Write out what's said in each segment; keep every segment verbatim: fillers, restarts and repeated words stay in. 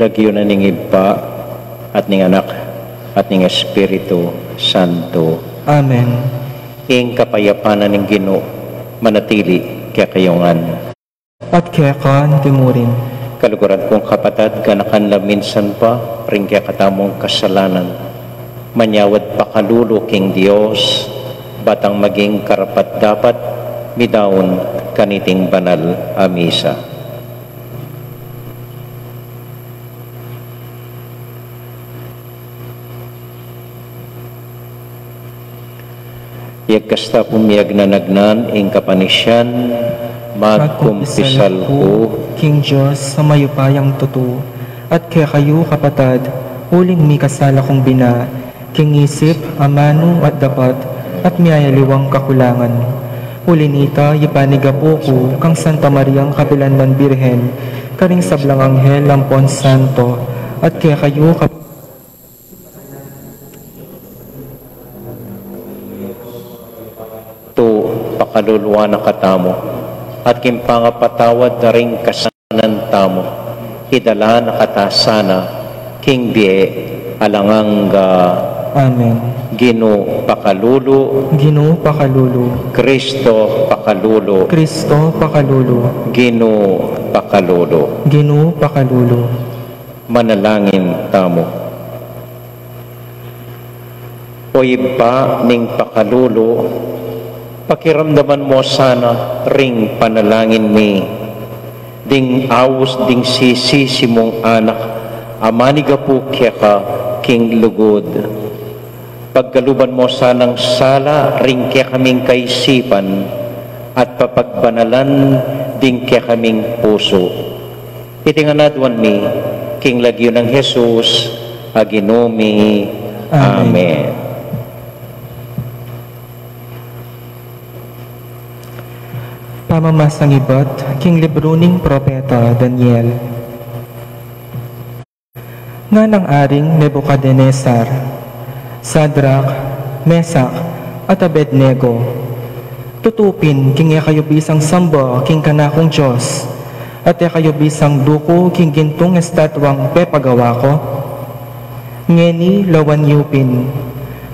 Lagyu na ning Ibpa, at ning Anak, at ning Espiritu Santo. Amen. Ing kapayapan na ning Ginu manatili kekayu ngan. At keka antimurin. Kaluguran kung kapatad, ganakan la minsan pa ring kekatamung kasalanan, manyawad pakalulu king Dios, batang maging karapat-dapat midaun kaniting banal a misa. Yagkasta pung miyagnanagnan ing kapanisyan, magkumpisal ku king Dios a mayupayang tutu, at kekayu, kapatad, uling mikasala kung bina, king isip, amanu at dapat, at miyayaliwang kakulangan. Uli nita, ipanigapu ku kang Santa Mariang kapilanman Birhen, karing sablang anghel ampon santo, at kekayu kap- tu pakaluluan na katamu, at king pangapatawad da ring kasalanan tamu, idala na kata sana king bie alang angga. Amen. Ginu pakalulu. Ginu pakalulu. Kristo pakalulu. Kristo pakalulu. Ginu pakalulu. Ginu pakalulu. Manalangin tamu. O Ibpa ning pakalulu, pakiramdaman mo sana ring panalangin mi ding aus ding sisisi mung anak a manigapu keka king lugud. Pagkaluban mo sanang sala ring kekaming kaisipan at papagbanalan ding kekaming pusu. Iti ngan aduan mi king lagyu nang Jesus a Ginu mi. Amen. Amen. Pamamasang ibat king libru ning propeta Daniel. Nganang Aring Nebuchadnezzar, Sadrak, Mesak, at Abednego, tutu pin king e kayu bisang samba king kanakung Dios, at e kayu bisang duku king gintung estatuang pepagawa ku? Ngeni lawan yu pin,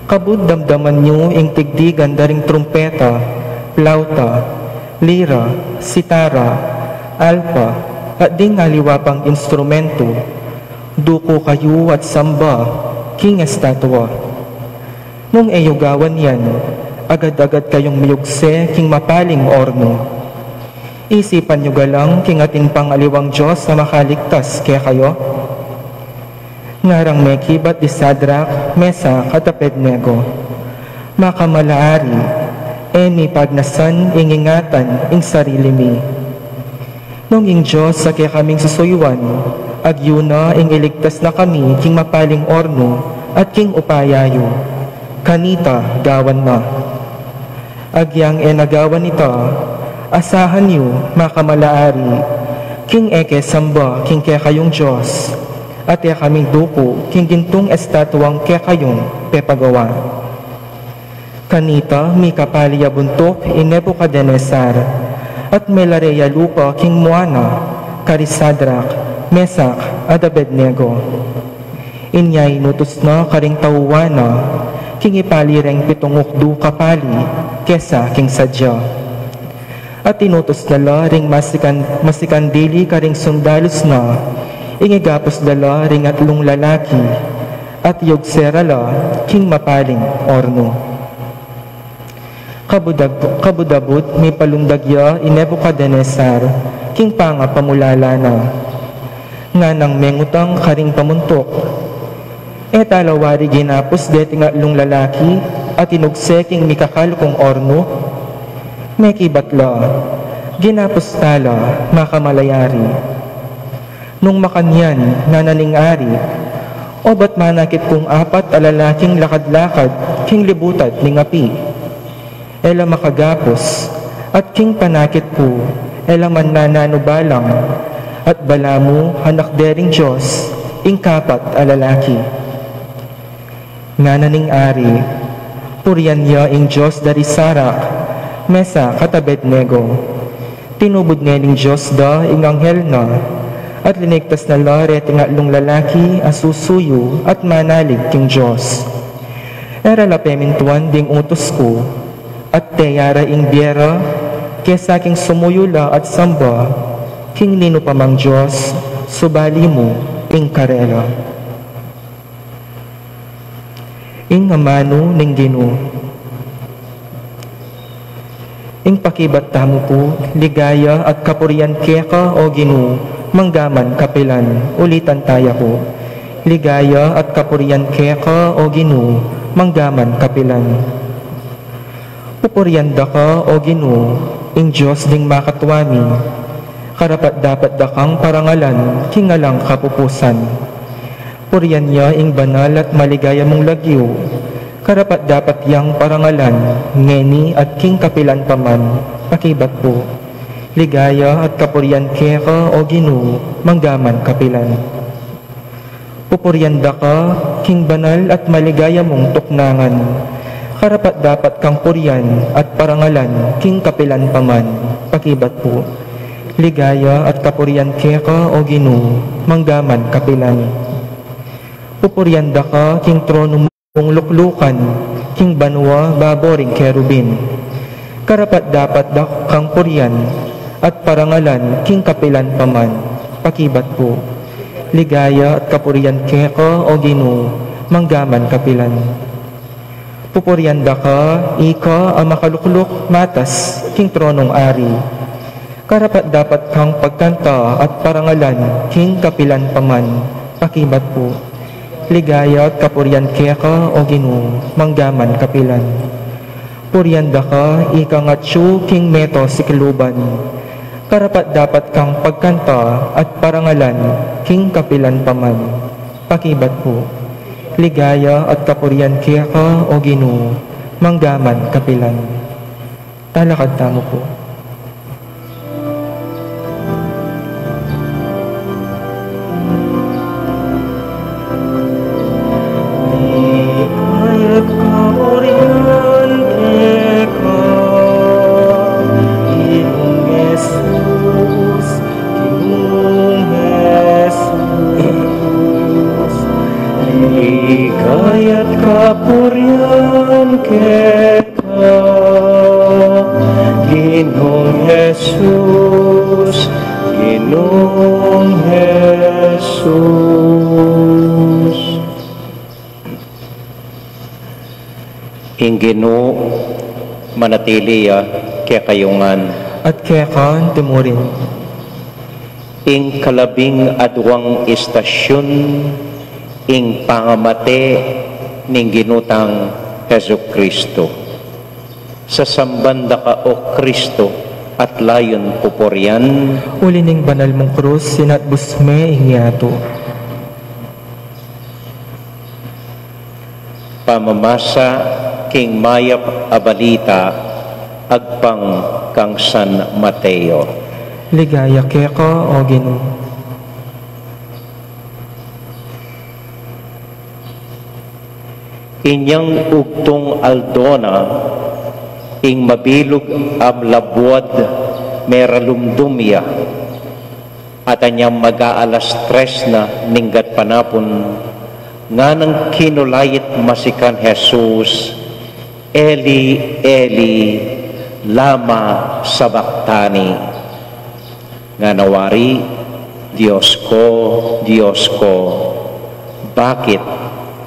kabud damdaman yu ing tigdigan da ring trumpeta, plauta, lira, sitara, alpa, at ding aliwa pang instrumentu, duku kayu at samba king estatua. Nung e yu gawan yan, agad-agad kayung miyugse king mapaling ornu. Isipan yu galang king atin pang aliwang Dios a makaligtas kekayu. Ngarang mekibat di Sadrak, Mesak, at Abednego, makamalaari, e mi pagnasan ing ingatan ing sarili mi. Nung ing Dios a kekaming susuyuan, agyu na ing iligtas na kami king mapaling ornu at king upaya yu, kanita gawan na. Agyang e na gawan ita, asahan yu, makamalaari, king e ke samba king kekayung Dios, at e kaming duku king gintung estatuang kekayung pepagawa. Kanita mikapali ya buntuk i Nebuchadnezzar, at melare ya lupa king mua na kari Sadrak, Mesak, at Abednego. Inya inutus na karing tauan na king ipali reng pitung ukdu kapali kesa king sadya. At inutus na la ring masikan-, masikandili karing sundalus na, ing igapus da la ring atlung lalaki, at yugse ra la king mapaling ornu. Kabud-, kabud-abud mipalundag ya i Nebuchadnezzar king pangapamulala na. Nganang mengutang karing pamuntuk, E tala wari ginapus deting atlung lalaki at inugse king mikakalukung ornu? Mekibat la, ginapus tala, makamalayari. Nung makanyan, ngana ning ari, obat manakit kung apat a lalaking lakad-lakad king libutan ning api? E la makagapus, at king panakit ku, e la man nananu balang, at balamu anak de ring Dios ing kapat a lalaki. Ngana ning ari, purian ya ing Dios da ri Sadrak, Mesak, at Abednego. Tinubud ne ning Dios da ing anghel na, At linigtas na la reting atlung lalaki a susuyu at manalig king Dios. E ra la pemintuan ding utus ku, at teyara ing bie ra kesa king sumuyu la at samba king ninu pa mang dios, subali mu ing karela. Ing amanu ning Ginu. Ing pakibat tamu pu, ligaya at kapurian keka, o Ginu, manggaman kapilan. Ulitan taya pu. Ligaya at kapurian keka, o Ginu, manggaman kapilan. Pupurian da ka, o Ginu, ing Dios ding makatua mi. Karapat-dapat da kang parangalan king alang kapupusan. Purian ya ing banal at maligaya mung lagyu. Karapat-dapat yang parangalan ngeni at king kapilan pa man. Pakibat pu. Ligaya at kapurian keka, o Ginu, manggaman kapilan. Pupurian da ka king banal at maligaya mung tuknangan. Karapat-dapat kang purian at parangalan king kapilan pa man. Pakibat pu. Ligaya at kapurian keka, o Ginu, manggaman kapilan. Pupurian da ka king trono mung luklukan, king banua babo ring kerubin. Karapat-dapat da kang purian at parangalan king kapilan pa man. Pakibat pu. Ligaya at kapurian keka, o Ginu, manggaman kapilan. Pupurian da ka, ika a makalukluk matas king tronong ari. Karapat-dapat kang pagkanta at parangalan king kapilan pa man. Pakibat pu. Ligaya at kapurian keka, o Ginu, manggaman kapilan. Purian da ka, ika ngatsu king meto sikluban. Karapat-dapat kang pagkanta at parangalan king kapilan pa man. Pakibat pu. Ligaya at kapurian keka, o Ginu, manggaman kapilan. Talakad tamu pu. Ligaya at kapurian keka, Ginung Jesus, Ginung Jesus. Ligaya at kapurian keka, Ginung Jesus, Ginung Jesus. Ing Ginu manatili ya kekayu ngan. At keka naman murin. Ing kalabing aduang istasyun, ing pangamate ning Ginu tang Jesucristo. Sasamban da ka, O Kristo, at layun pupurian. Uli ning banal mung krus, sinatbus me ing yatu. Pamamasa king mayap a balita agpang kang San Mateo. Ligaya keka, O Ginu. Inyang ugtung aldo na, ing mabilug a labuad meralumdum ya, at anyang mag-aalas tres na ning gatpanapun, nganang kinulait masikan Jesus, "Eli, Eli, lama sabachthani?" Ngana wari, "Dios ko, Dios ko, bakit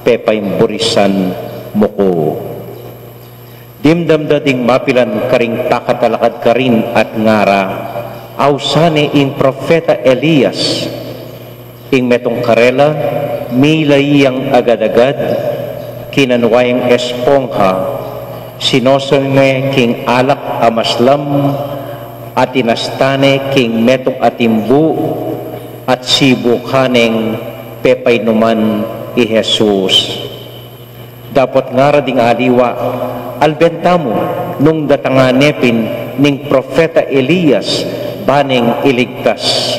pepaimburisan mu ku?" Dimdam da ding mapilan karing pakatalakad karin at ngara, "Ausan ne ing propeta Elias." Ing metung karela, milai yang agad-agad, kinanua yang espongha, sinoso ne king alak a maslam, at inasta ne king metung a timbu, at sibukan neng pepainuman i Jesus. Dapot ngara ding aliwa, "Alben tamu nung datangan ne pin ning propeta Elias ba neng iligtas."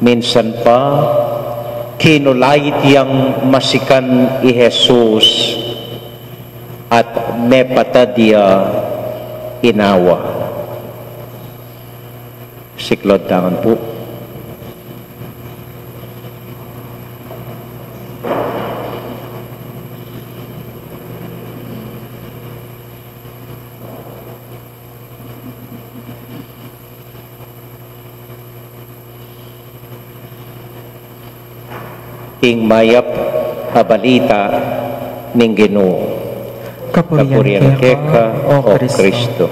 Minsan pa, kinulait yang masikan i Jesus at mepatad ya inawa. Siklaud tamu ngan pu. Ing mayap a balita ning Ginu. Kapurian keka, O Kristo.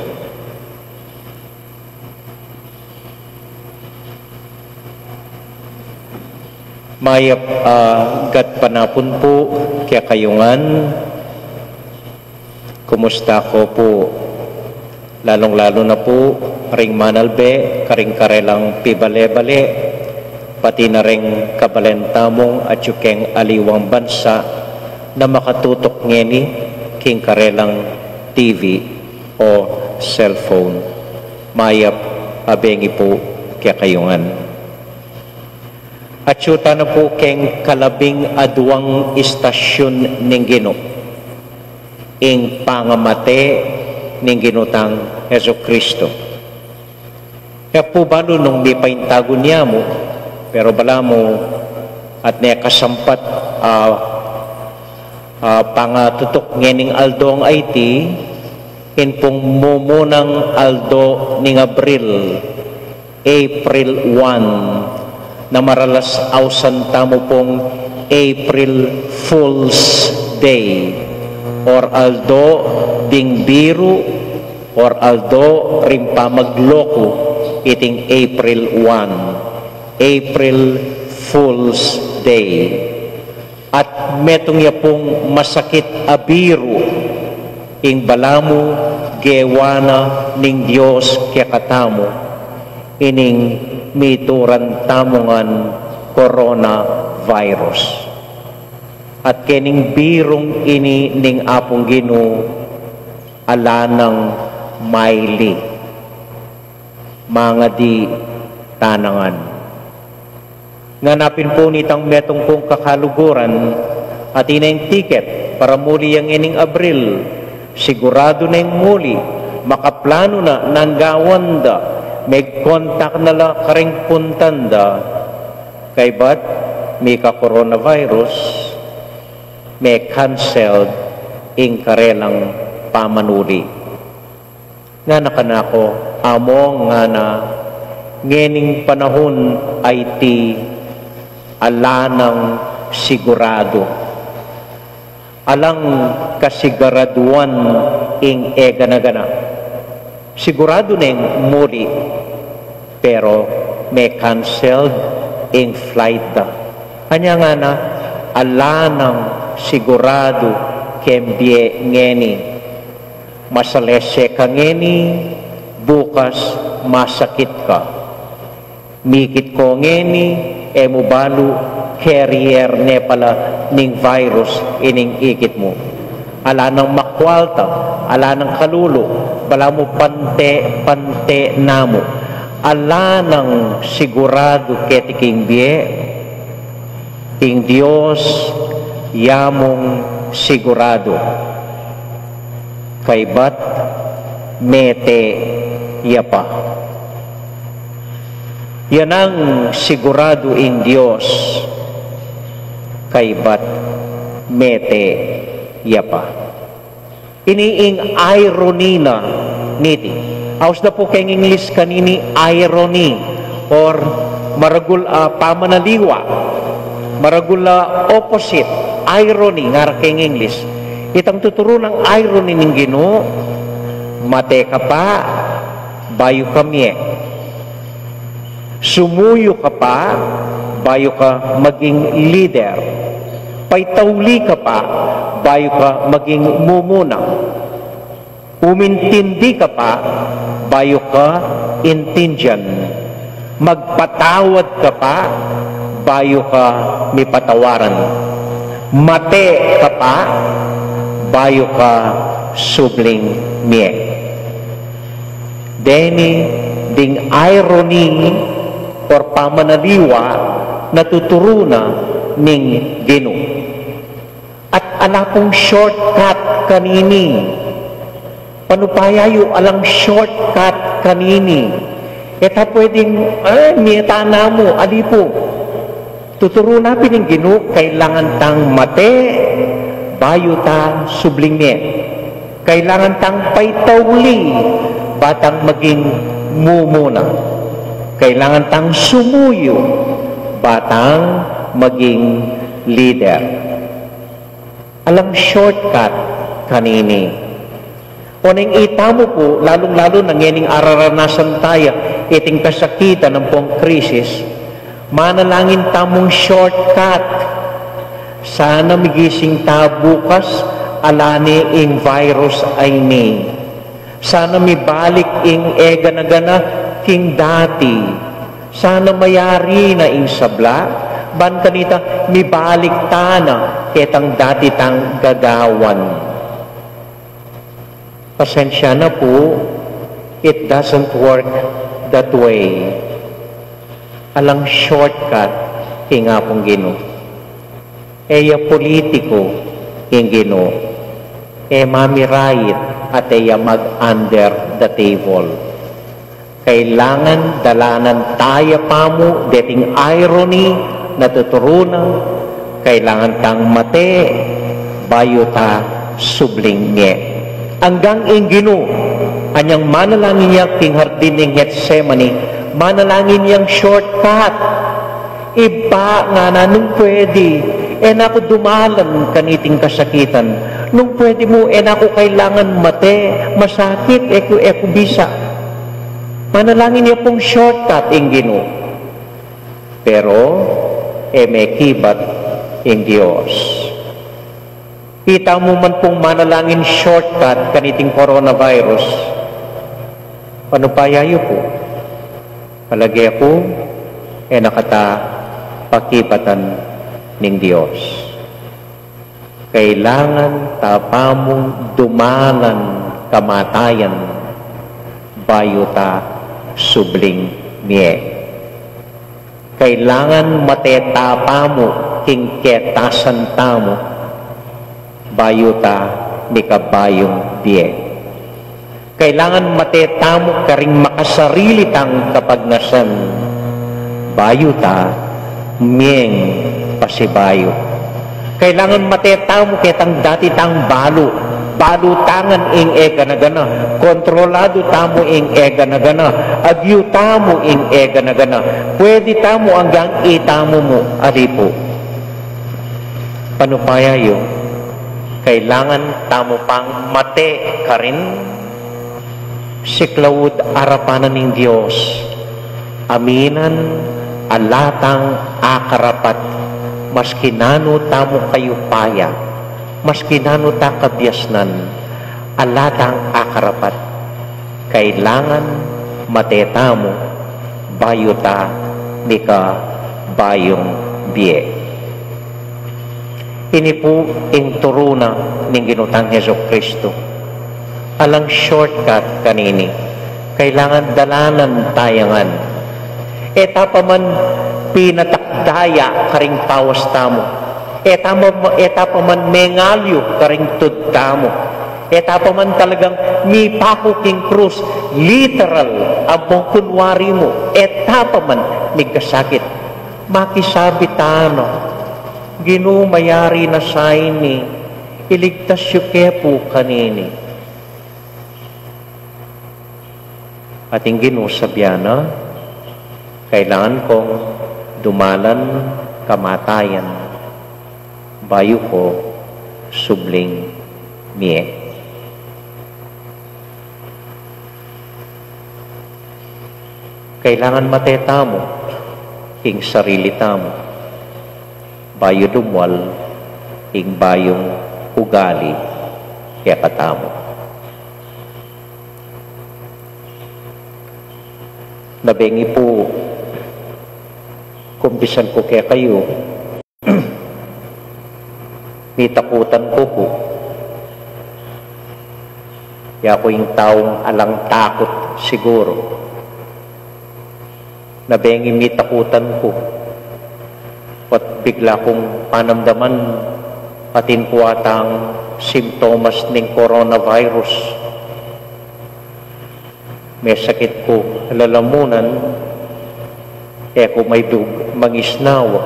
Mayap a gatpanapun pu kekayu ngan. Kumusta ko pu? Lalung-lalu na pu ring manalbe karing karelang pibale-bale, pati na ring kabalen tamung atyu keng aliwang bansa na makatutuk ngeni king karelang T V o cellphone. Mayap a bengi pu kekayu ngan. Atyu tana pu keng kalabing aduang istasyun ning Ginu, ing pangamate ning Ginu tang Jesucristo. E ku pu balu nung mipaintagun ya mu, pero balamu at ne kasampat, ah, ah, pangatutuk ngening aldong iti, ing pung mumunang aldo ning Abril, April one, na maralas ausan tamu pung April Fool's Day, or aldo ding biru, or aldo ring pamagloku, iting April one, April Fool's Day. At metung ya pung masakit a biru, ing balamu gewa na ning Dios kekatamu, ining mituran tamu ngan coronavirus. At kening birung ini ning Apung Ginu, ala nang maili. Mangadi tana ngan. Nganapin pu nitang metung kung kakaluguran, atin neng tiket para muli yang ining Abril. Siguradu neng muli, makaplanu na nang gawan da, meg-contact na la karing puntan da. Kaybat mika coronavirus, me-cancel ing karelang pamanuli. Ngana kanaku, Among, ngana, ngening panahun a iti, ala nang siguradu. Alang kasiguraduan ing e gana-gana. Siguradu neng muli, pero me-cancel ing flight da. Anya ngana, ala nang siguradu keng bie ngeni. Masalese ka ngeni, bukas masakit ka. Mikit ko ngeni, e mu balu, carrier ne pala ning virus ining ikit mu. Ala nang makwalta, ala nang kalulu, balamu pante, pante na mu. Ala nang siguradu keti king bie, ing Dios ya mung siguradu. Kaybat mete ya pa. Ya nang siguradu ing Dios, kaybat mete ya pa. Ini ing irony na niti. Aus da pu keng English kanini irony, or maragul a pamanaliwa, maragul a opposite, irony, ngara keng English. Itang tuturu nang irony ning Ginu, mate ka pa, bayu ka mie. Sumuyu ka pa, bayu ka maging leader. Paitauli ka pa, bayu ka maging mumuna. Umintindi ka pa, bayu ka intindian. Magpatawad ka pa, bayu ka mipatawaran. Mate ka pa, bayu ka subling mie. Deni ding irony or pamanaliwa na tuturu na ning Ginu. At ala pung shortcut kanini. Panupaya yu, alang shortcut kanini. E ta pwedeng, eh, mie ta namu, ali pu. Tuturu na pin ning Ginu, kailangan tang mate, bayu ta subling mie. Kailangan tang paitauli, ba tang maging mumuna. Kailangan tang sumuyu, ba tang maging leader. Alang shortcut kanini. Oneng itamu pu, lalung-lalu na ngening araranasan taya iting kasakitan ampong krisis, manalangin tamung shortcut. Sana migising ta bukas, ala ne ing virus a ini. Sana mibalik ing e gana-gana king dati. Sana mayari na ing sabla, ban kanita mibalik ta na ketang dati tang gagawan. Pasensya na pu, it doesn't work that way. Alang shortcut king Apung Ginu. E ya politiku ing Ginu. E mamirait at e ya mag-under the table. Kailangan dalanan taya pamu deting irony na tuturu na, kailangan tang mate bayu ta subling mie. Anggang ing Ginu, anyang manalangin ya king hardin ning Getsemani, manalangin yang shortcut. Ibpa, ngana, nung pwede, e na ku dumalan kaniting kasakitan. Nung pwede mu, e na ku kailangan mate, masakit, e ku, e ku bisa. Manalangin ya pung shortcut ing Ginu. Pero, e mekibat ing Dios. Itamu man pung manalangin shortcut kaniting coronavirus. Panupaya yu pu. Palage ku, e na kata pakibatan ning Dios. Kailangan ta pamung dumalan kamatayan bayu ta subling mie. Kailangan mate ta pamu king ketasan tamu bayu ta mika bayung bie. Kailangan mate tamu karing makasarili tang kapagnasan bayu ta mieng pasibayu. Kailangan mate tamu ketang dati tang balu. Balu tangan ing e gana-gana. Kontroladu tamu ing e gana-gana. Agyu tamu ing e gana-gana. Pwede tamu anggang itamu mu, ali pu. Panupaya yu, kailangan tamu pang mate karin siklaud arapan ning Dios. Aminan, ala tang akarapat, maski nanu tamu kayupaya, maski nanu ta kabiasnan, ala tang akarapat. Kailangan mate tamu bayu ta mika bayung bie. Ini pu ing turu na ning Ginu tang Jesucristo. Alang shortcut kanini. Kailangan dalanan taya ngan. E ta pa man pinatakda ya karing pawas tamu. E ta ma-, e ta pa man mengalyu karing tud tamu. E ta pa man talagang mipaku king krus, literal, ampong kunwari mu, e ta pa man migkasakit. Makisabi tana, Ginu, mayari na sa ini, iligtas yu ke pu kanini. At ing Ginu sabian na, kailangan kong dumalan kamatayan bayu ko subling mie. Kailangan mate tamu king sarili tamu bayu dumwal ing bayung ugali kekatamu. Na bengi pu, kumpisan ku kekayu, mitakutan ku pu. Yaku ing taung alang takut siguru. Na bengi mitakutan ku. At bigla kung panamdaman atin ku atang simptomas ning coronavirus. Mesakit ku lalamunan, e ku maidug mangisnawa,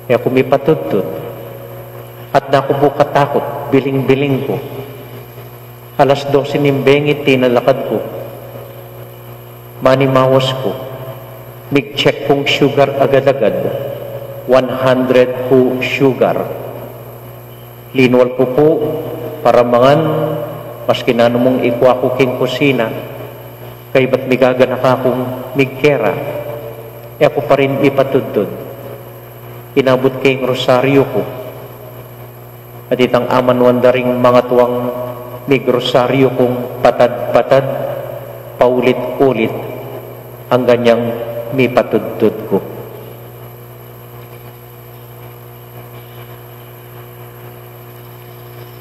e ku mipatudtud, at naku bu katakut, biling-biling ku. Alas dose ning bengi tinalakad ku. Manimawas ku, mig-check kung sugar agad-agad. One hundred pu sugar. Linwal ku pu para mangan, maski nanu mung ikwa ku king kusina, kaybat migaganaka kung migkera, e ku pa rin ipatudtud. Inabut ke ing rosaryu ku. At itang amanuan da ring mangatuang migrosaryu kung patad-patad, paulit-ulit, anggang mipatudtud ku.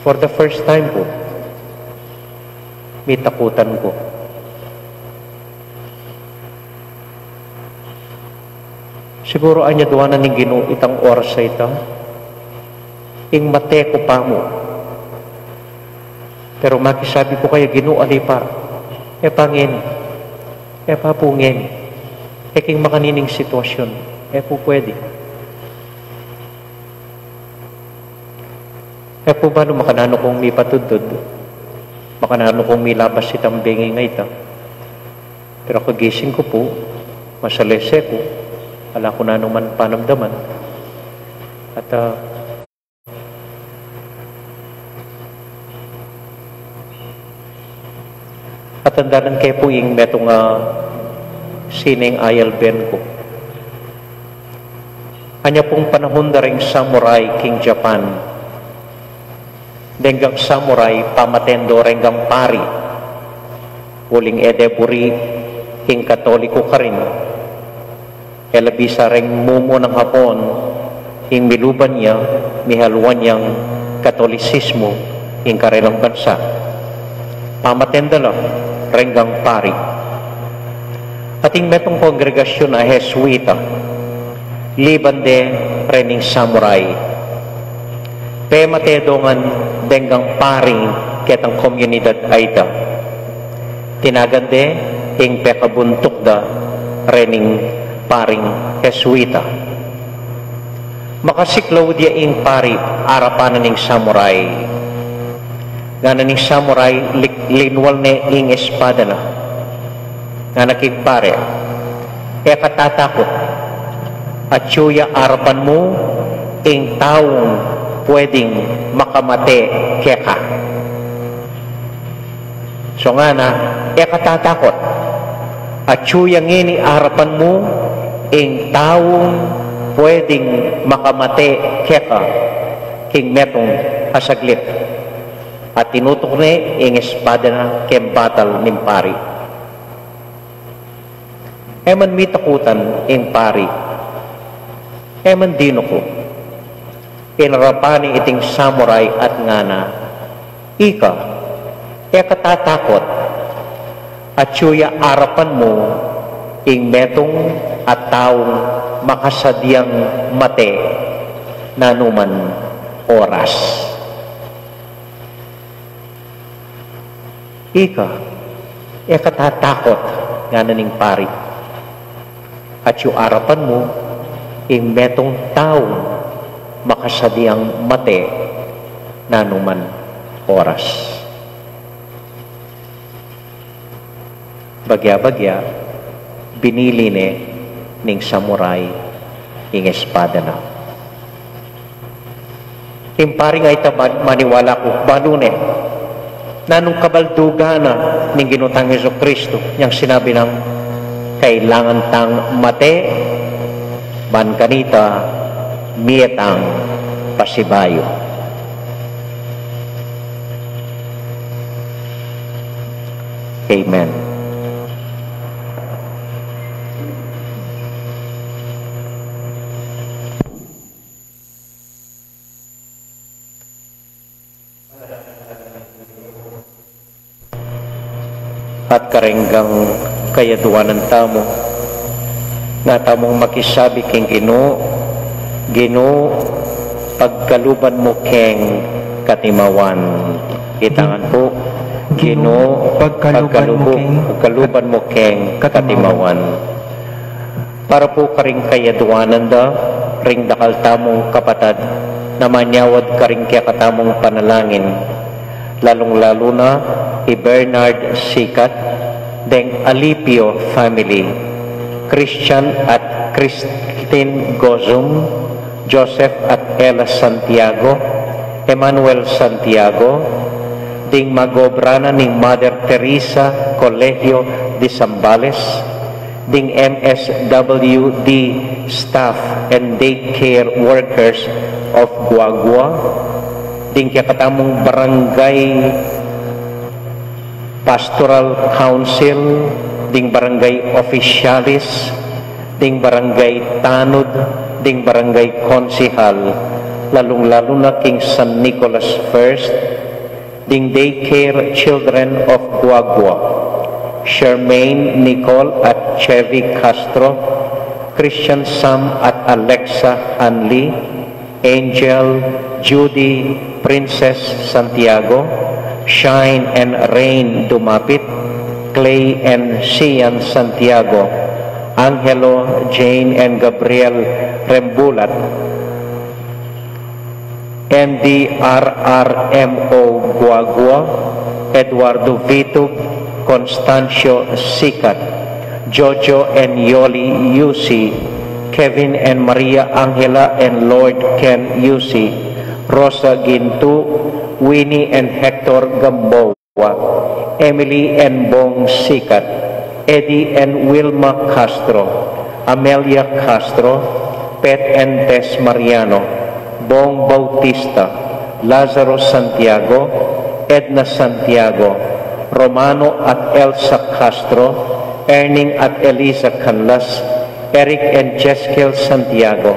For the first time pu, mitakutan ku. Siguru anyad wanan ning Ginu itang oras a ita, ing mate ku pa mu. Pero makisabi ku kaya, Ginu, ali pa, e pa ngeni, e pa pu ngeni, e king makanining sitwasyun, e pu pwede. E pu balu makananu kung mipatudtud, makananu kung milabas itang bengi a ita. Pero kagising ku pu, masalese ku, ala ku nanuman panamdaman. At, ah, at andanan ke pu ing metung a sineng ayalben ku. Anya pung panahun da ring samurai king Japan. Denggang samurai, pamaten do renggang pari. Uling e de buri ing Katoliko karin. E la bisa reng mumu nang Hapon ing miluban ya, mihaluan yang Katolisismu ing karelang bansa. Pamaten da la renggang pari. At ing metung kongregasyun a Jesuita, liban de rening samurai, pemate do ngan denggang pari ketang komunidad a ita. Tinagan de ing pekabuntuk da rening paring Jesuita. Makasiklaud ya ing pari arapan na ning samurai. Ngana ning samurai, lik-, linwal ne ing espada na. Ngana king pari, e ka tatakut. Atyu ya arapan mu ing taung pweding makamate keka. So ngana, e ka tatakut. Atyu ya ngeni arapan mu ing taung pweding makamate keka king metung a saglit. At tinutuk ne ing espada na keng batal ning pari. E man mitakutan ing pari. E man dinuku. Inarapan ne iting samurai at ngana, ika, e ka tatakut. Atyu ya arapan mu ing metung a taung makasadyang mate nanuman oras. Ika, e ka tatakut, ngana ning pari. Atyu arapan mu ing metung taung makasadyang mate nanuman oras. Bagya-bagya, binili ne ning samurai ing espada na. Ing paring a ita, maniwala ku, balu ne nanung kabaldugan na ning Ginu tang Jesucristo, yang sinabi nang, kailangan tang mate, ban kanita mie tang pasibayu. Amen. At kareng kayadwanan tamu, nga tamung makisabi king Ginu, Ginu, pagkaluban mu keng katimawan. Itangan pu, Ginu, pagkaluban mu keng, pagkaluban mu keng katimawan. Para pu karing kayadwanan da ring dakal tamung kapatad na manyawad karing kekatamung panalangin, lalung-lalu na i Bernard Sikat, deng Alipio family, Christian at Christine Gozum, Joseph at Ella Santiago, Emmanuel Santiago, ding mag-obra na ning Mother Teresa Colegio de Zambales, ding M S W D staff and daycare workers of Guagua, ding kekatamung barangay Pastoral Council, ding barangay officiales, ding barangay tanud, ding barangay konsihal, lalung-lalu na king San Nicolas First, ding daycare children of Guagua, Charmaine Nicole at Chevy Castro, Christian Sam at Alexa Hanley, Angel, Judy, Princess Santiago, Shine and Rain Dumapit, Clay and Sian Santiago, Angelo, Jane and Gabriel Rembulat, N D R R M O Guagua, Eduardo Vitug, Constancio Sikat, Jojo and Yoli Yusi, Kevin and Maria Angela and Lord Ken Yusi, Rosa Gintu, Winnie and Hector Gamboa, Emily and Bong Sikat, Eddie and Wilma Castro, Amelia Castro, Pet and Tess Mariano, Bong Bautista, Lazaro Santiago, Edna Santiago, Romano at Elsa Castro, Erning at Eliza Canlas, Eric and Jeskel Santiago,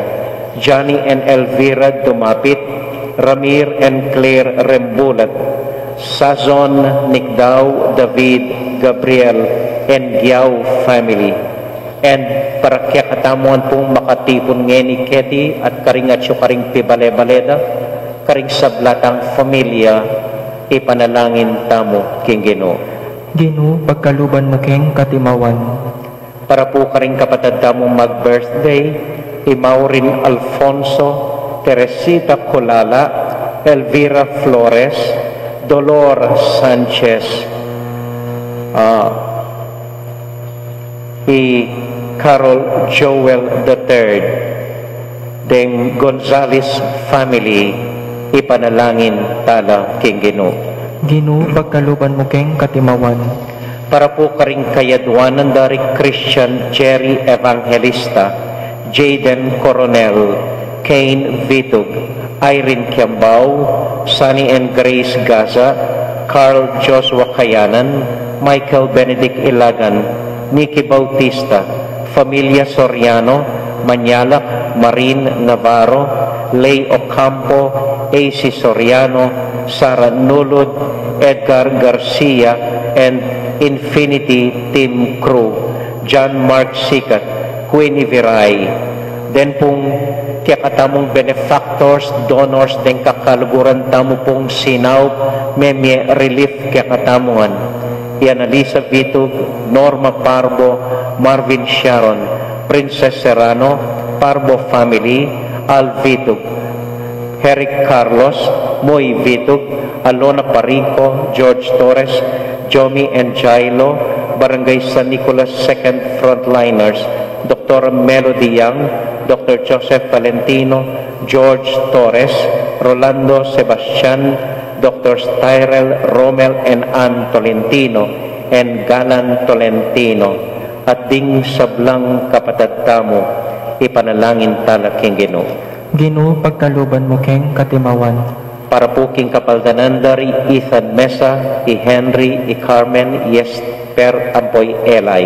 Johnny and Elvira Dumapit, Ramir and Claire Rembulat, Sazon, Nikdao, David, Gabriel, and Giao family. And para kekatamu ngan pung makatipun ngeni keti at karing atyu karing pibale-bale da, karing sabla tang familia, ipanalangin tamu king Ginu. Ginu, pagkaluban mu keng katimawan. Para pu karing kapatad tamung mag-birthday, i Maureen Alfonso, Teresita Colala, Elvira Flores, Dolor Sanchez, ah, i Carol Joel the third, deng Gonzales family, ipanalangin tala king Ginu. Ginu, pagkaluban mu keng katimawan. Para pu karing kayadwanan da ri Christian Jerry Evangelista, Jayden Coronel, Kane Vitug, Irene Kiambao, Sunny and Grace Gaza, Carl Joshua Kayanan, Michael Benedict Ilagan, Nicky Bautista, Familia Soriano, Manyalak, Marin Navarro, Lay Ocampo, A C Soriano, Sara Nulud, Edgar Garcia, and Infinity Team Crew, John Mark Sikat, Queenie Viray. Den pung kekatamung benefactors, donors, deng kakaluguran tamu pung sinaup, memie relief kekatamu ngan. I Annalisa Vitug, Norma Parbo, Marvin Sharon, Princess Serrano, Parbo family, Al Vitug, Herrick Carlos, Moy Vitug, Alona Parico, George Torres, Jomi and Jailo, Barangay San Nicolas Second Frontliners, Doctor Melody Young, Doctor Joseph Valentino, George Torres, Rolando Sebastian, Doctor Tyrell, Romel and Ann Tolentino, and Galan Tolentino, at ding sablang kapatad tamu, ipanalangin tala king Ginu. Ginu, pagkaluban mu keng katimawan. Para pu king kapaldanan da ri Ethan Mesa, i Henry, i Carmen, i Esper ampo i Eli,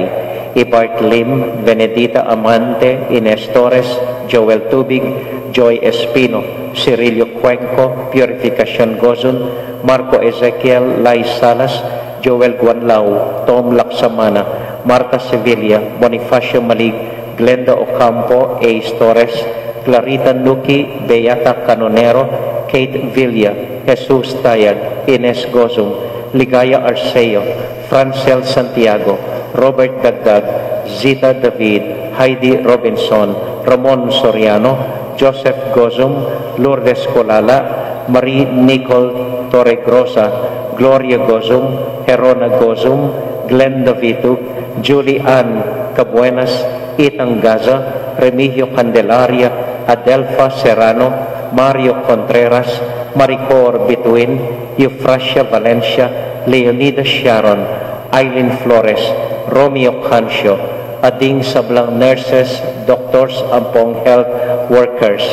i Bart Lim, Benedita Amante, Ines Torres, Joel Tubig, Joy Espino, Cirilio Cuenco, Purificacion Gozun, Marco Ezekiel, Lai Salas, Joel Guanlao, Tom Laksamana, Marta Sevilla, Bonifacio Malig, Glenda Ocampo, Ace Torres, Clarita Nuki, Beata Canonero, Kate Villa, Jesus Tayag, Ines Gozum, Ligaya Arceo, Francel Santiago, Robert Dagdag, Zita David, Heidi Robinson, Ramon Soriano, Joseph Gozum, Lourdes Colala, Marie Nicole Torregrosa, Gloria Gozum, Herona Gozum, Glenda Vitug, Julie Ann Cabuenas, Itang Gaza, Remigio Candelaria, Adelfa Serrano, Mario Contreras, Maricor Bituin, Eufrasia Valencia, Leonida Sharon, Aileen Flores, Romeo Cancio, at ding sablang nurses, doctors, ampong health workers.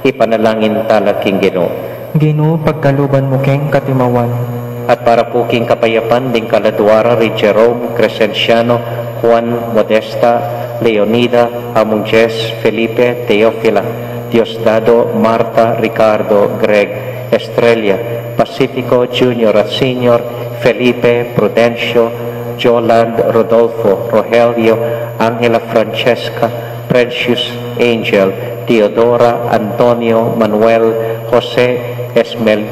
Ipanalangin tala king Ginu. Ginu, pagkaluban mu keng katimawan. At para pu king kapayapan ding kaladua ra ri Jerome, Crescenciano, Juan, Modesta, Leonida, Among Jess, Felipe, Teofila, Diosdado, Marta, Ricardo, Greg, Estrella, Pacifico, Junior at Senior, Felipe, Prudencio, Joland, Rodolfo, Rogelio, Angela, Francesca, Precious, Angel, Teodora, Antonio, Manuel, Jose, Esmel,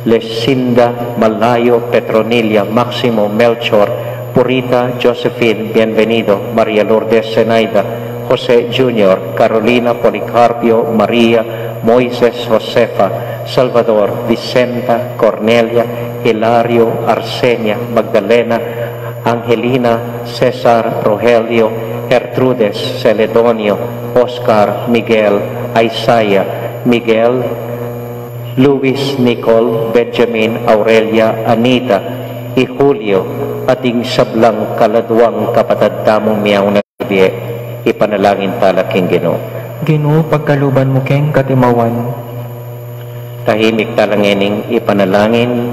Lesinda, Malayo, Petronilla, Maximo, Melchor, Purita, Josephine, Bienvenido, Maria Lourdes, Zenaida, Jose Junior, Carolina, Policarpio, Maria, Moises, Josefa, Salvador, Vicenta, Cornelia, Hilario, Arsenia, Magdalena, Angelina, Cesar, Rogelio, Gertrudes, Celedonio, Oscar, Miguel, Isaiah, Miguel, Luis, Nicole, Benjamin, Aurelia, Anita, i Julio, at ing sablang kaladuang kapatad tamung miyauna bie. Ipanalangin tala king Ginu. Ginu, pagkaluban mu keng katimawan. Tahimik tala ngening ipanalangin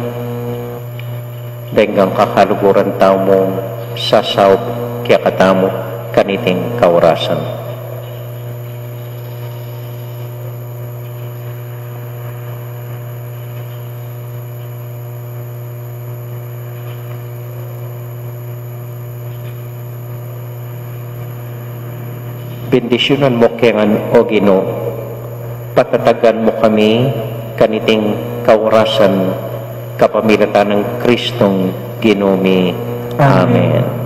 deng kakaluguran tamung sasaup kekatamu kaniting kaurasan. Bendisyunan mu ke ngan, O Ginu, patatagan mu kami kaniting kaurasan, kapamilatan nang Kristong Ginu mi. Amen. Amen.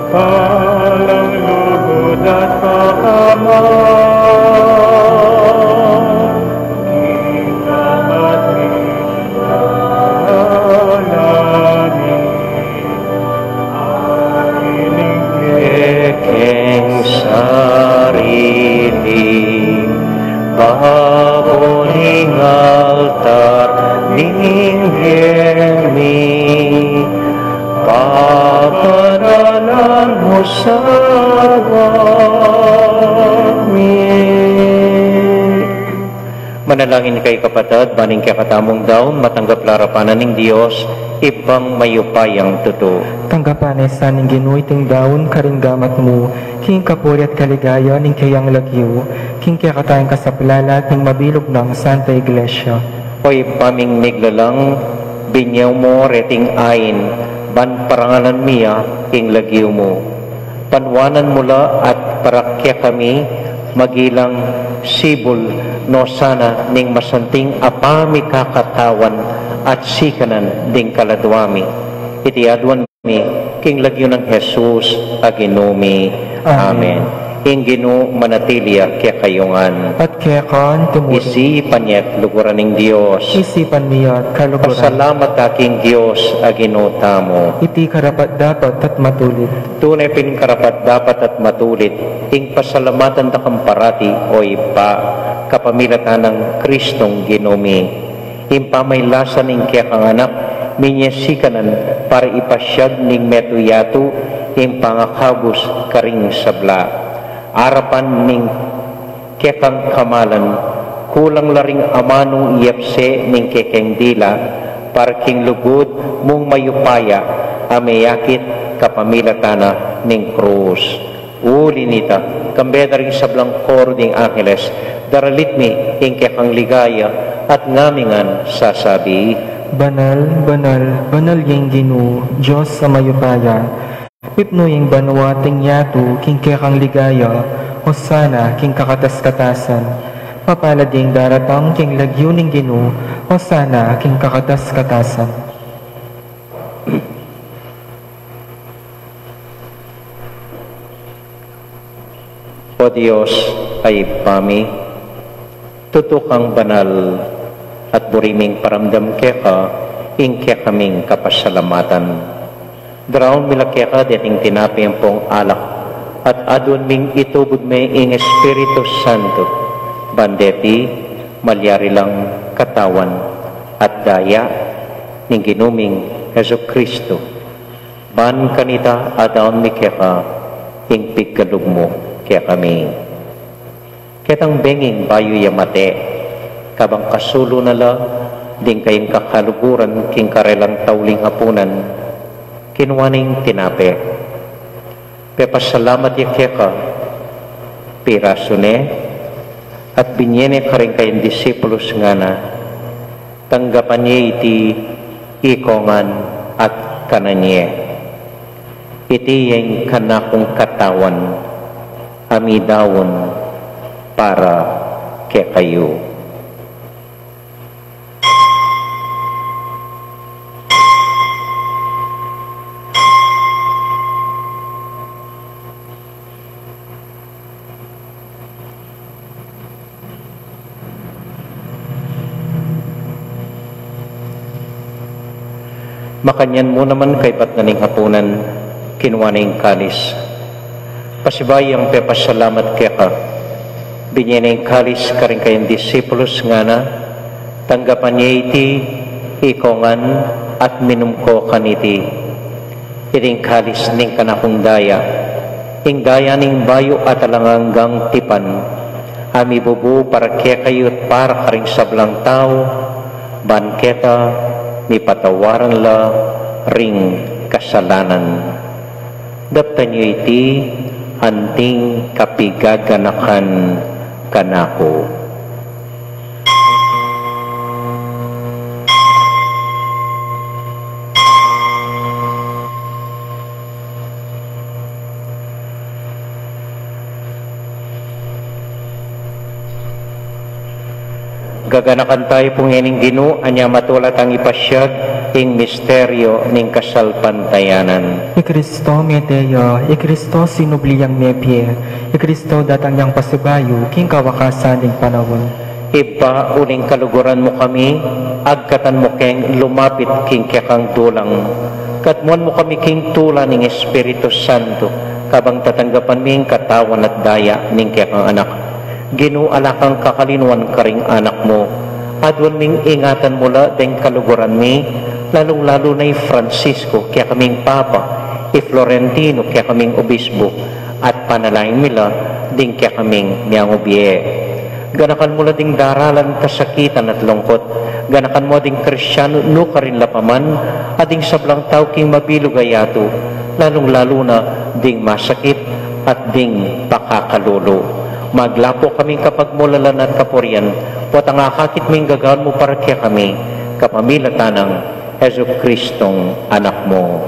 Alang lugud at pakamal, king kapatid namin, akiling kekeng sarili, babo ning altar ning bie mi, papanalan mu sa mi. Manalangin kayu kapatad, ban ing kekatamung daun matanggap la arapan na ning Dios, Ibpang mayupayang tutu. Tanggapan na sa ning Ginu iting daun karing gamat mu, king kapurian at kaligayan ning keyang lagyu, king kekatang kasaplalan ning mabilug nang Santa Iglesia. O Ibpa ming miglalang, binye mu reting ain, ban parangalan mi ya king lagyu mu. Panuanan mu la at para kekami, magilang sibul no sana ning masanting a pamikakatawan at sikanan ding kaladua mi. Iti aduan mi, king lagyu nang Jesus a Ginu mi. Amen. Amen. Ing Ginu manatili ya kekayu ngan. At keka naman mu rin. Isipan ye at luguran ning Dios. Isipan mi ya at kaluguran. Pasalamat ta king Dios a Ginu tamu. Iti karapat-dapat at matulid. Tune pin karapat-dapat at matulid, ing pasalamatan da kang parati, O Ibpa, kapamilatan nang Kristong Ginu mi. Ing pamaglasan ning kekang anak, Minyasikanan para ipasiag ning metung yatu ing pangakabus karing sabla. Arapan ning kekang kamalan, kulang la ring amanung yapse ning kekeng dila, para king lugud mung mayupaya a meyakit kapamilatan na ning krus. Uli nita, kambe da ring sablang koro ding angeles, daralit mi ing kekang ligaya at ngami ngan sasabi, Banal, banal, banal yang Ginu, Dios a mayupaya. Mipnu yang banua at ing yatu king kekang ligaya. Hosana king kakatas-katasan. Mapalad yang daratang king lagyu ning Ginu. Hosana king kakatas-katasan. O Dios, a Ibpa mi, tutu kang banal, at buri ming paramdam keka ing kekaming kapasalamatan. Daraun mi la keka deting tinape ampong alak, at aduan ming itubud me ing Espiritu Santo, ban deti malyari lang katawan at daya ning Ginu ming Jesucristo. Ban kanita adaun mi keka ing pigkalub mu kekami. Ketang benging bayu ya mate, kabang kasulu na la ding kayang kakaluguran king karelang tauling apunan, kinua ne ing tinape. Pepasalamat ya keka, pirasu ne, at binie ne karing kayang disipulus, ngana, tanggapan ye iti ikong ngan at kanan ye. Iti ya ing kanakung katawan a midaun para kekayu. Makanyan mu naman kaybat na ning apunan, kinua ne ing kalis. Pasibayu yang pepasalamat keka, binie ne ing kalis karing kayang disipulus, ngana, tanggapan ye iti ikong ngan at minum ko kaniti. Iti ing kalis ning kanakung daya, ing daya ning bayu at alang anggang tipan, a mibubu para kekayu at para karing sablang tau, ban keta mipatawaran la ring kasalanan. Daptan yu iti anting kapigaganakan kanaku. Gaganakan tayu pu ngening Ginu, anya matula tang ipasiag ing misteryo ning kasalpantayanan. I Kristo mete ya, i Kristo sinubli yang mepie, i Kristo datang yang pasibayu king kawakasan ning panaun. Ibpa, uling kaluguran mu kami, agkatan mu keng lumapit king kekang dulang. Katmuan mu kami king tula ning Espiritu Santo, kabang tatanggapan mi ing katawan at daya ning kekang Anak. Ginu, ala kang kakalinuan karing anak mu. Aduan ming ingatan mu la deng kaluguran mi, lalung-lalu na i Francisco, kekaming Papa, i Florentino, kekaming Obispo, at panalangin mi la ding kekaming miyangubie. Ganakan mu la ding daralan kasakitan at lungkut. Ganakan mu ding Kristiano nukarin la pa man, at ding sablang tau king mabilug a yatu, lalung-lalu na ding masakit at ding pakakalulu. Maglapu kaming kapagmulalan at kapurian, potang akakit ming gagawan mu para kekami, kapamilatan nang Jesucristong Anak mu.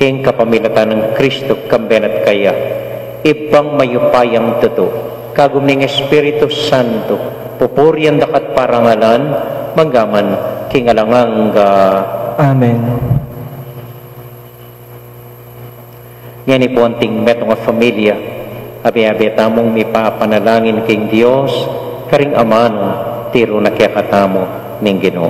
King kapamilatan nang Kristo, kambe na at kaya, Ibpang mayupayang tutu, kagum ning Espiritu Santo, pupurian da ka at parangalan, mangga man king alang angga. Amen. Ngeni pu anting metung a familia, abe-abe tamung mipapanalangin king Dios, karing amanu tiru na kekatamu ning Ginu.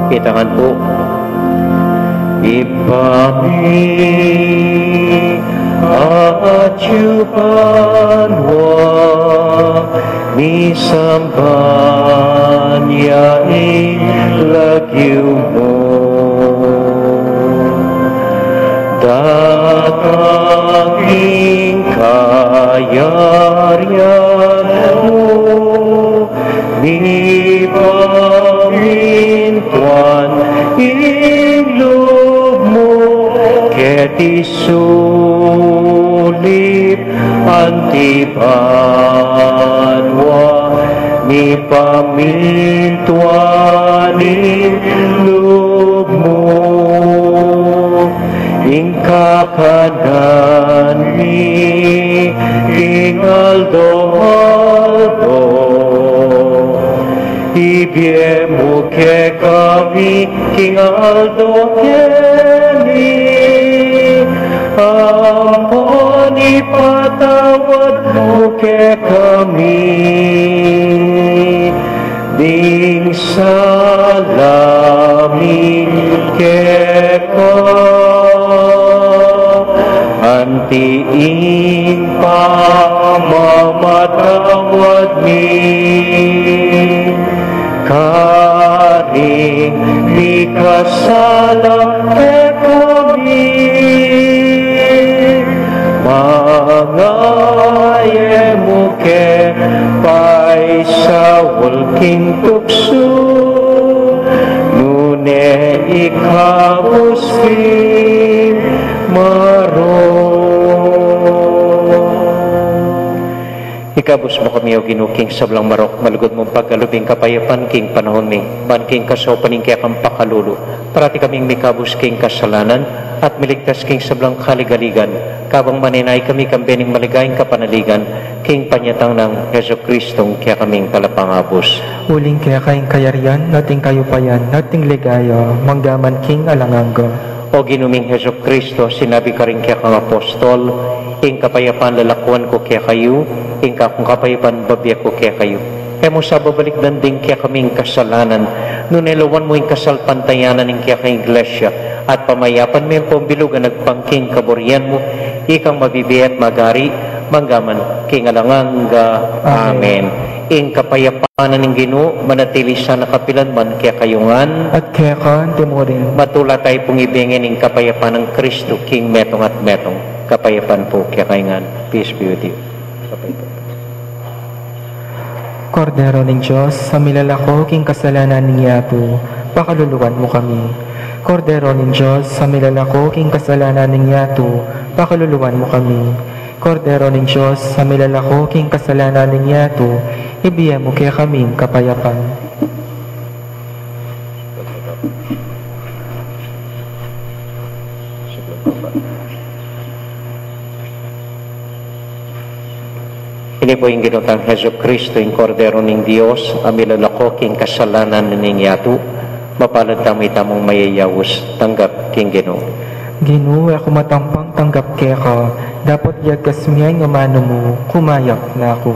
Kita ngan pu. Ibpa mi, atyu ka banua, misamban ya ing lagyu mu. Datang ing kayarian mu, mipamintuan ing lub mu keti sulip anti banua, mipamintuan ing lub mu. Ing kakanan mi king aldo-aldo, ibie mu kekami king aldo keni, ampon ipatawad mu kekami ding sala mi keka, anti ing pamamatawad mi karing mikasala kekami. Manga e mu ke paisaul king tuksu, nune ikabus king marok. Ikabus mu kami, O Ginu, king sablang marok, malugud mung pagkalub ing kapayapan king panaun mi, ban king kasaupan ning kekang pakalulu, parati kaming mikabus king kasalanan, at miligtas king sablang kaligaligan, kabang manenaya kami king bie ning maligayang kapanaligan, king panyatang nang Jesucristo a kekaming Talapangabus. Uling keka ing kayarian, at ing kayupayan, at ing ligaya, mangga man king alang angga. O Ginu ming Jesucristo, sinabi karing kekang apostol, ing kapayapan lalakuan ku kekayu, ing kakung kapayapan bibie ku kekayu. E mu sa babalikdan ding kekaming kasalanan, nune lawan mu ing kasalpantayanan ning kekang Iglesia, at pamayapan me ampong bilugan agpang king kaburian mu, ikang mabibie at magari, mangga man king alang angga. Amen. Amen. Ing kapayapan ning Ginu manatili sana kapilan man kekayu ngan. At keka naman murin. Matula tayu pung ibie ngeni ing kapayapan nang Kristo king metung at metung. Kapayapan pu kekayu ngan. Peace be with you. Kapayapan. Kordero ning Dios, a milalako king kasalanan ning yatu, pakaluluan mu kami. Kordero ning Dios, a milalako king kasalanan ning yatu, pakaluluan mu kami. Kordero ning Dios, a milalako king kasalanan ning yatu, ibie mu kekami ing kapayapan. Ini pu ing Ginu tang Jesucristo, ing Kordero ning Dios, a milalako king kasalanan ning yatu. Mapalad tamu itamung mayayaus tanggap king Ginu. Ginu, e ku matampang tanggap keka, dapot liyagas mu ya ing amanu mu, kumayap na ku.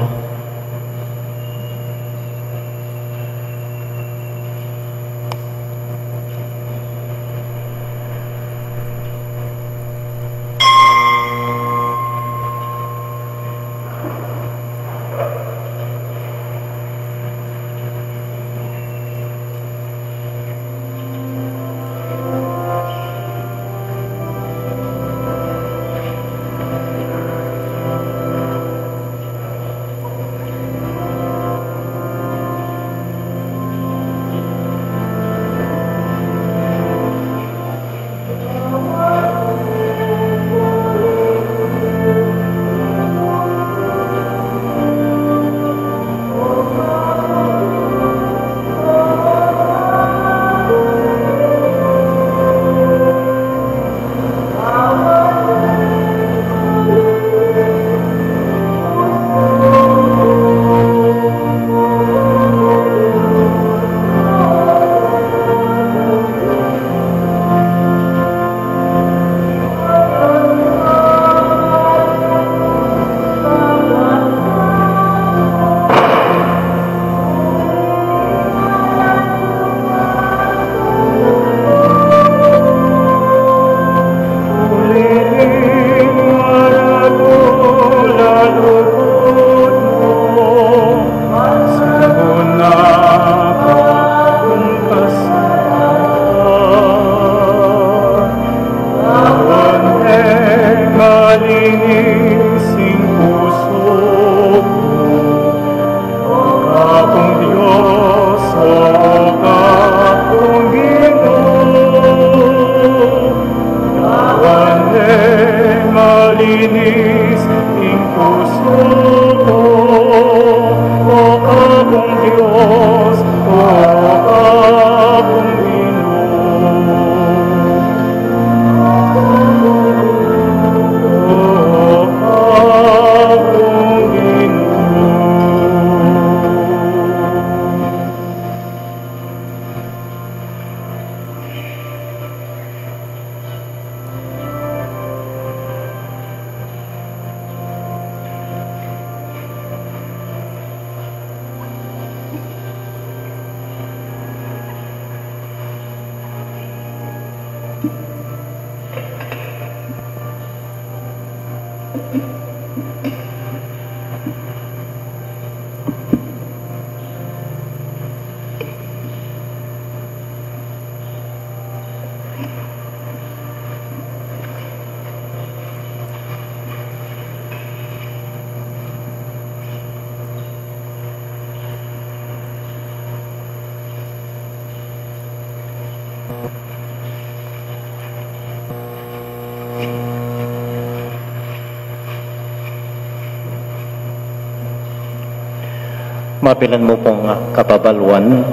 Mabilan mu pung kababaluan,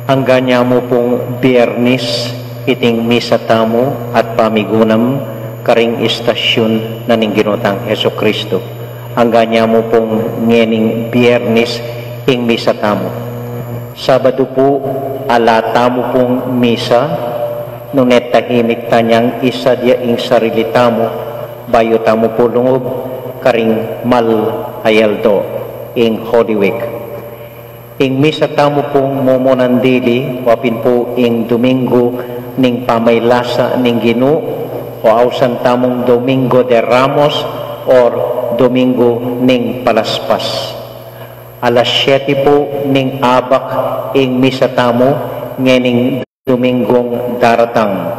angga nya mu pung Biyernes iting misa tamu at pamigunam karing istasyun na ning Ginu tang Jesucristo. Angga nya mu pung ngening Biyernes ing misa tamu. Sabadu pu, ala tamu pung misa, nune tahimik ta nyang isadya ing sarili tamu, bayu tamu pu lungub karing mal a yaldo, ing Holy Week. Ing misa tamu pung mumunan dili, wa pin pu ing Domingo ning Pamaylasa ning Ginu, o ausan tamung Domingo de Ramos or Domingo ning Palaspas. Alas siyete pu ning abak ing misa tamu ngening Domingong daratang,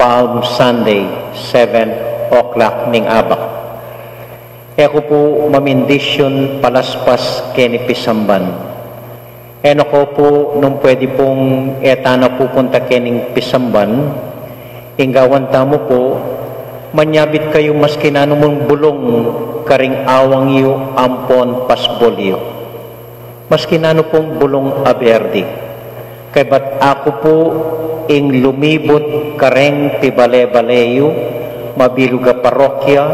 Palm Sunday, seven o'clock ning abak. E ku pu mamindisyun palaspas keni pisamban. E na ko pu nung pwede pung e ta na pupunta kening pisamban, ing gawan tamu pu, manyabit kayu maski nanu mung bulung karing awang yu ampon pasbul yu. Maski nanu pung bulung a berdi. Kaybat aku pu ing lumibut kareng pibale-bale yu, mabilug a parokya,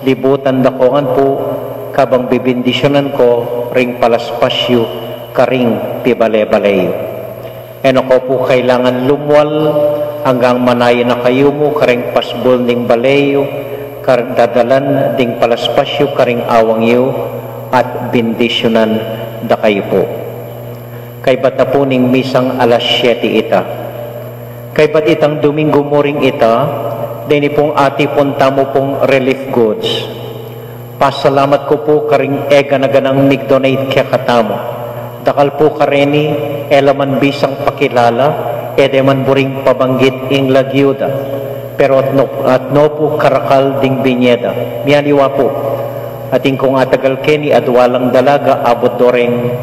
libutan da ko ngan pu, kabang bibindisyunan ko ring palaspas yu karing pibale-bale yu. E na ko pu kailangan lumwal, anggang manaya na kayu mu kareng pasbul ning bale yu, kar-, dadalan ding palaspas yu karing awang yu, at bindisyunan da kayu pu. Kaybat na pu ning misang alas siyete ita. Kaybat itang Domingo mu ring ita, deni pung atipun tamu pung relief goods. Pasalamat ku pu karing e gana-ganang mig-donate kekatamu. Dakal pu kareni, e la man bisang pakilala, e de man buring pabanggit ing lagyu da. Pero atno, atno pu karakal ding binye da. Mialiwa pu. Atin kung atagal keni, adwa lang dalaga, abut do reng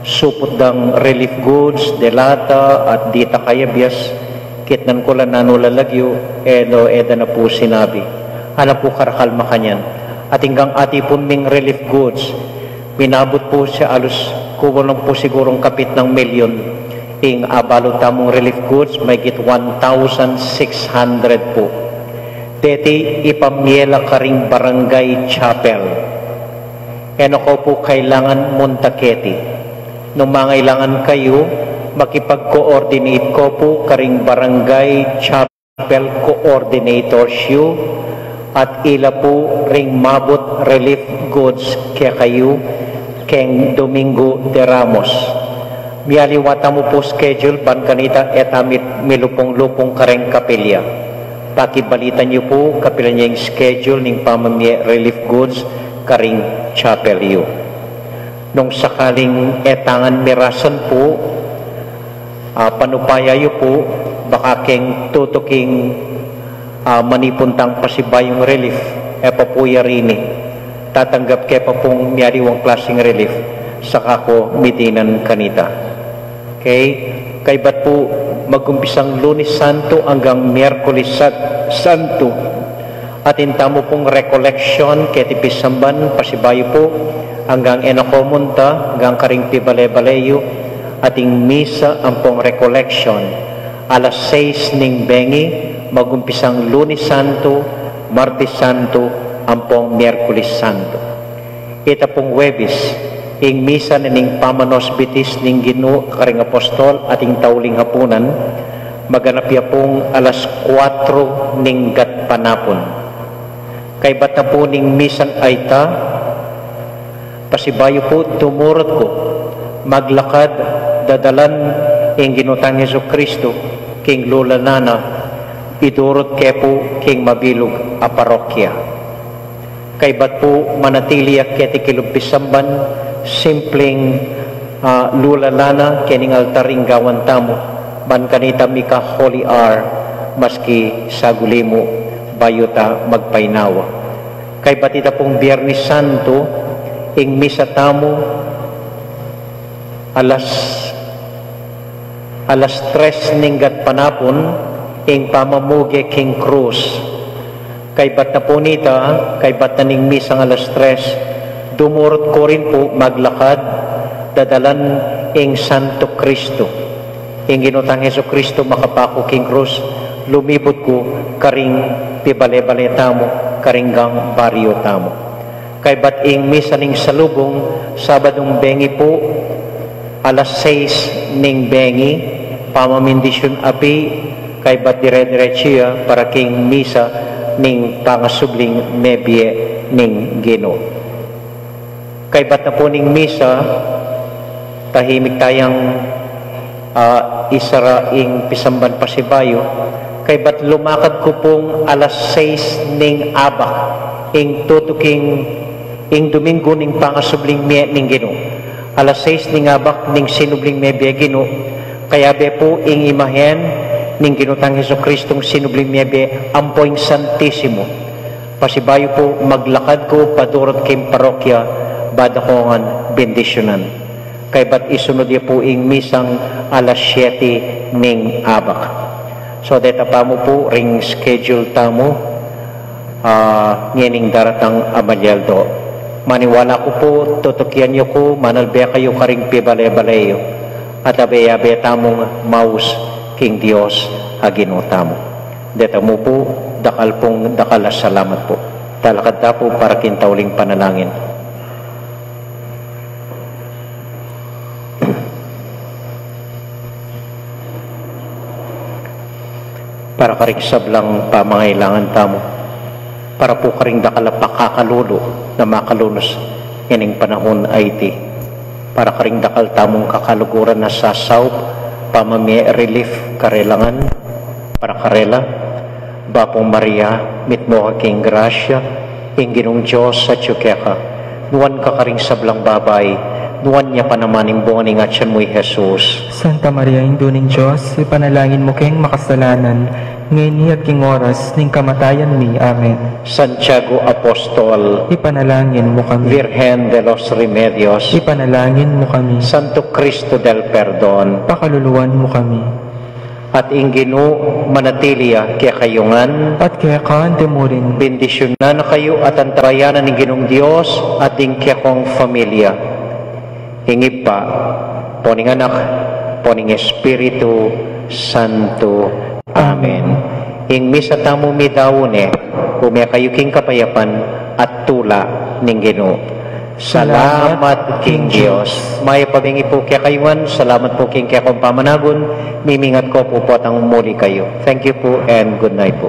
suput dang relief goods, de lata, at dita kayabias, kitnan ku la nanu la lagyu, e do, e da na pu sinabi. Ala pu karakal makanyan. Atin kang atipun ming relief goods, minabut pu siya alus, kulang pu sigurung kapit nang milyon. Ing abalu tamung relief goods, mahigit one thousand six hundred pu. Deti ipamye la karing barangay chapel. E na ko pu kailangan munta keti. Nung mangailangan kayu, makipag-coordinate ko pu karing barangay chapel coordinators yu, at ila pu ring mabut relief goods kekayu keng Domingo de Ramos. Mialiwa tamu pu schedule, ban kanita e ta mi-, milupung-lupung kareng kapilya. Pakibalitan yu pu, kapilan ya ing schedule ning pamamye relief goods karing chapel yu. Nung sakaling e ta ngan mirasan pu, a, panupaya yu pu, baka keng tutuking, a, manipun tang pasibayung relief, e pa pu ya rini. Tatanggap ke pa pung mialiwang klasing relief, saka ku midinan kanita. Okay? Kaybat pu, magumpisang Lunes Santo anggang Miyerkules Sat-, Santo. Atin tamu pung recollection keti pisamban, pasibayu pu, anggang e na ko munta, anggang karing pibale-bale yu, ating misa ampong recollection, alas sais ning bengi, magumpisang Lunes Santo, Martes Santo, ampong Miyerkules Santo. Ita pung Huwebes, ing misa na ning pamanosbitis ning Ginu karing apostol ating tauling hapunan, maganap ya pung alas kuatro ning gatpanapun. Kaybat na pu ning misang ayta, pasibayu pu dumurut ku, maglakad, dadalan ing Ginu tang Jesucristo, king lulanan na, idurut ke pu king mabilug a parokya. Kaybat pu manatili ya keti kilub pisamban, simpleng, a, lulanan na kening altar ing gawan tamu, ban kanita mika Holy Hour, maski saguli mu, bayu ta magpainawa. Kaybat ita pung Biyernes Santo, ing misa tamu, alas, alas tres ning gatpanapun, ing pamamuge king krus. Kaybat na pu nita, kaybat na ning misang alas tres, dumurut ku rin pu maglakad, Dadalan ing Santo Cristo. Ing Ginu tang Jesucristo makapaku king krus, lumiput ku karing pibale-bale tamu, karing gang baryu tamu. Kaybat ing misa ning salubung, Sabadung bengi pu, alas sais ning bengi, pamamindisyun api, kaybat dire-diretsu ya para king misa ning pangasubling mebie ning Ginu. Kaybat na pu ning misa, tahimik tayang, ah, isara ing pisamban pasibayu. Kaybat lumakad ku pung alas sais ning abak, ing tutuking ing Duminggu ning pangasubling mie ning Ginu. Alas sais ning abak ning sinubling mebie Ginu, kayabe pu ing imahen ning Ginu tang Jesucristung sinubling mebie ampo ing Santisimo. Pasibayu pu maglakad ku padurut king parokya, ba da ko ngan bendisyunan. Kaybat isunud ya pu ing misang alas siyete ning abak. So, deta pa mu pu ring schedule tamu, ah, ngening daratang a malyaldo. Maniwala ku pu, tutukian yu ku, manalbe kayu karing pibale-bale yu. At abe-abe tamung maus king Dios a Ginu tamu. Deta mu pu, dakal pung dakal a salamat pu. Talakad ta pu para king tauling panalangin. Para karing sablang pamangailangan tamu, para pu karing dakal a pakakalulu na makalunus ngening panahun a iti, para karing dakal tamung kakaluguran a sasaup, pamamie relief karelangan, para karela. Bapu Maria, mitmu ka king grasya, ing Ginung Dios atyu keka. Nuan ka karing sablang babai, nuan ya pa naman ing bunga ning atian mu, i Jesus. Santa Maria, Indu ning Dios, ipanalangin mu keng makasalanan, ngeni at king oras ning kamatayan mi. Amen. Santiago Apostol, ipanalangin mu kami. Virgen de los Remedios, ipanalangin mu kami. Santo Cristo del Perdon, pakaluluan mu kami. At ing Ginu manatili ya kekayu ngan. At keka antimurin. Bendisyunan na kayu at antabayanan ning Ginung Dios at ding kekong familia. Ing Ibpa, ampo ning Anak, ampo ning Espiritu Santo. Amen. Ing misa tamu midaun ne, ume kayu king kapayapan at tula ning Ginu. Salamat king Dios. Mayap a bengi pu kekayu ngan, salamat pu king kekong pamanagun, mimingat ko pu potang muli kayu. Thank you pu and good night pu.